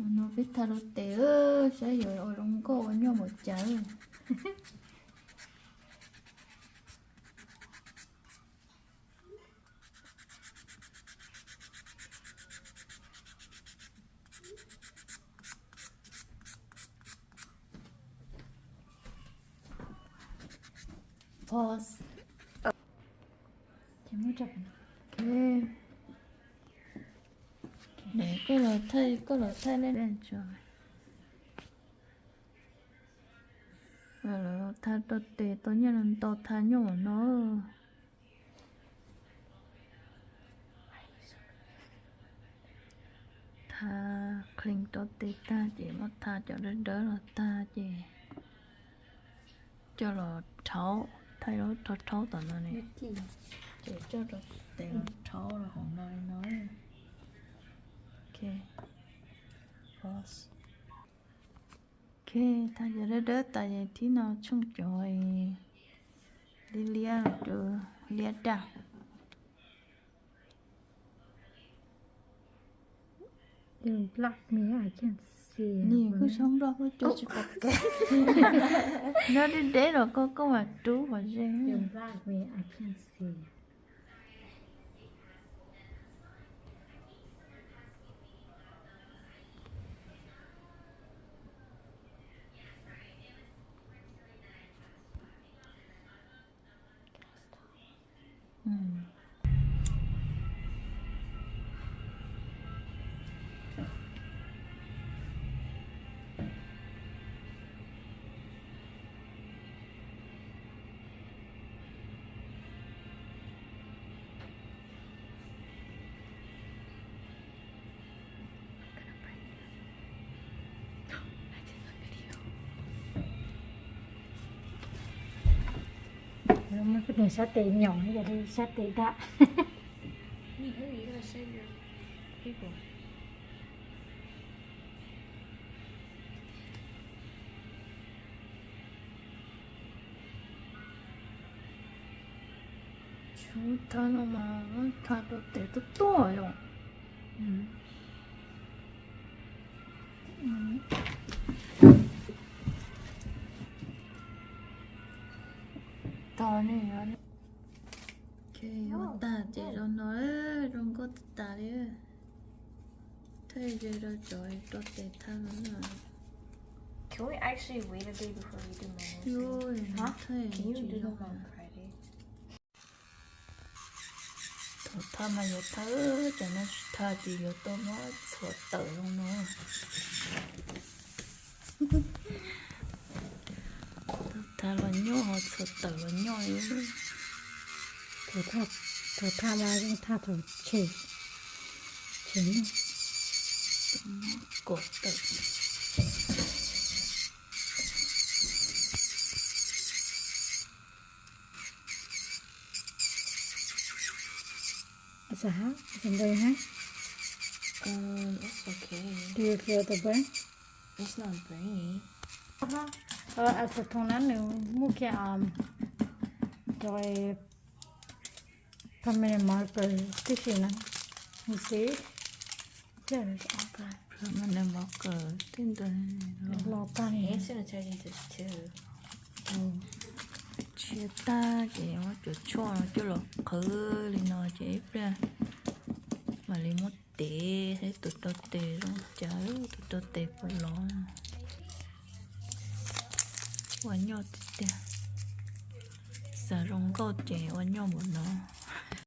No peb tha rau tes saib yuav ua zoo nkauj ua nyuaj npaum cas. Pause. Koj los thaij, koj los thaij nej tso. Lawv tha rau tes tau nyiaj no ntau, tha nyuaj no. Tha clean rau tes tag ces muab tha cov dawb dawb los tag ces coj los rhaub, thaij lub rhaub rhaub tom no ne. Ces coj rau tes los rhaub los hauv no li no. Ok. Pause. Ok, tha cov dawb dawb tas ces thib no tshooj cov liab liab rau, liab daj. Nws kuj xyov nplog kuj cuab tsis pom kev. Nyob deb deb los koj, koj mam rub pom ze. Muab kuv tus sab tes nyom, yog li sab tes dam. Thav no mas thav rau tes tuaj tuaj yom. Tag ne, ua tag ces zoo no, zoo nkauj tas tas li. Thaij ze rau cov rau tes thav no na. Can we actually wait a day before we do my nose? Huh? Can you do them on Friday? Thaum thav mas yuav thav, cov no tsis thav ces yuav tau muab txhuam tawm zoo no. Thav los nyuaj, ho txhuam tawm los nyuaj li. Thaum thav mas yeej thav thaum tshem, tshem nyuaj. Kom tawm. Is it hot? Is it very hot? Um, it's okay. Do you feel the burn? It's not burning. Acetone na nws muaj kiag cov permanent marker tib si na. You see? Permanent marker tej ntawd los tag li. Tshiab tag ces muab cov tshuaj no coj los qhwv li no ces ib pliag mam li muab tev saib tus rau tes zoo cas, tus rau tes puas los. Ua nyuaj tiag tiag. Xav zoo nkauj ces ua nyuaj npaum no.